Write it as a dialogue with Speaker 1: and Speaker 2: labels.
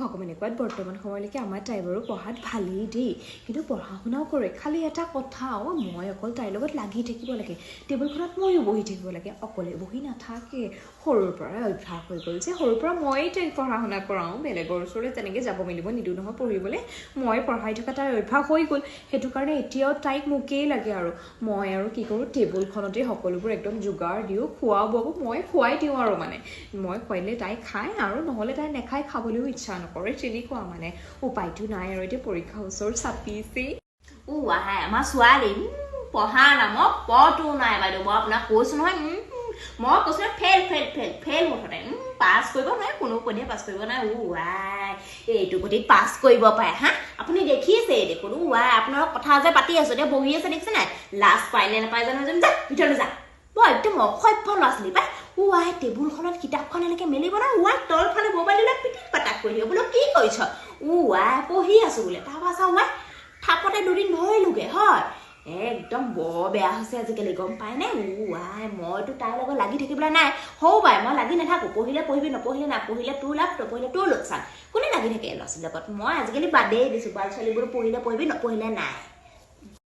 Speaker 1: ভগৱানে কোৱাত বৰ্তমান সময়লৈকে আমাৰ তাই বাৰু পঢ়াত ভালেই দেই, কিন্তু পঢ়া শুনাও কৰে। খালি এটা কথা অ', মই অকল তাইৰ লগত লাগি থাকিব লাগে, টেবুলখনত ময়ো বহি থাকিব লাগে, অকলে বহি নাথাকে। সৰুৰ পৰাই অভ্যাস হৈ গ'ল যে সৰুৰ পৰা ময়েই তাইক পঢ়া শুনা কৰাওঁ, বেলেগৰ ওচৰলৈ তেনেকৈ যাব মেলিব নিদিওঁ নহয় পঢ়িবলৈ। মই পঢ়াই থকা তাইৰ অভ্যাস হৈ গ'ল, সেইটো কাৰণে এতিয়াও তাইক মোকেই লাগে। আৰু মই আৰু কি কৰোঁ, টেবুলখনতেই সকলোবোৰ একদম যোগাৰ দিওঁ, খোৱা বোৱাবোৰ মই খুৱাই দিওঁ আৰু মানে মই খুৱাই দিলে তাই খায়, আৰু নহ'লে তাই নাখায়, খাবলৈও ইচ্ছা নকৰে তেনেকুৱা মানে। উপায়টো নাই আৰু, এতিয়া পৰীক্ষা ওচৰ চাপিছেই।
Speaker 2: আই, আমাৰ ছোৱালী পঢ়া নামত পটো নাই বাইদেউ। মই আপোনাক কৈছো নহয়, মই কৈছো নহয়, ফেইল ফেইল ফেইল ফেইল মুঠতে। পাছ কৰিব নোৱাৰে, কোনো পধ্যে পাছ কৰিব নোৱাৰে। আই, এইটো গতিত পাছ কৰিব পাৰে হা? আপুনি দেখিছেই দেখোন। আই, আপোনাৰ কথা যে পাতি আছো, এতিয়া বহি আছে দেখিছে নাই? লাজ পায় নে নাপায় জানো এজন। যা ভিতৰলৈ যা। বৰ একদম অসভ্য ল'ৰা ছোৱালী পাই। আই, টেবুলখনত কিতাপখন এনেকে মেলিব নহয়, আই, তলফালে মোবাইল লৈ পিটিক পাটাক কৰি দিব। বোলো কি কৰিছ? আই, পঢ়ি আছো বোলে। তাৰপাছত আই থাপতে দুদিন ধৰিলোগে হয়। একদম বৰ বেয়া হৈছে আজিকালি, গম পায়নে? আই, মইতো তাইৰ লগত লাগি থাকিবলৈ নাই। হৌ বাই, মই লাগি নাথাকো। পঢ়িলে পঢ়িবি, নপঢ়িলে নাই। পঢ়িলে তোৰ লাভ, নপঢ়িলে তোৰ লোকচান। কোনে লাগি থাকে ল'ৰা ছোৱালীৰ লগত? মই আজিকালি বাদেই দিছোঁ। ল'ৰা ছোৱালীবোৰ পঢ়িলে পঢ়িবি, নপঢ়িলে নাই।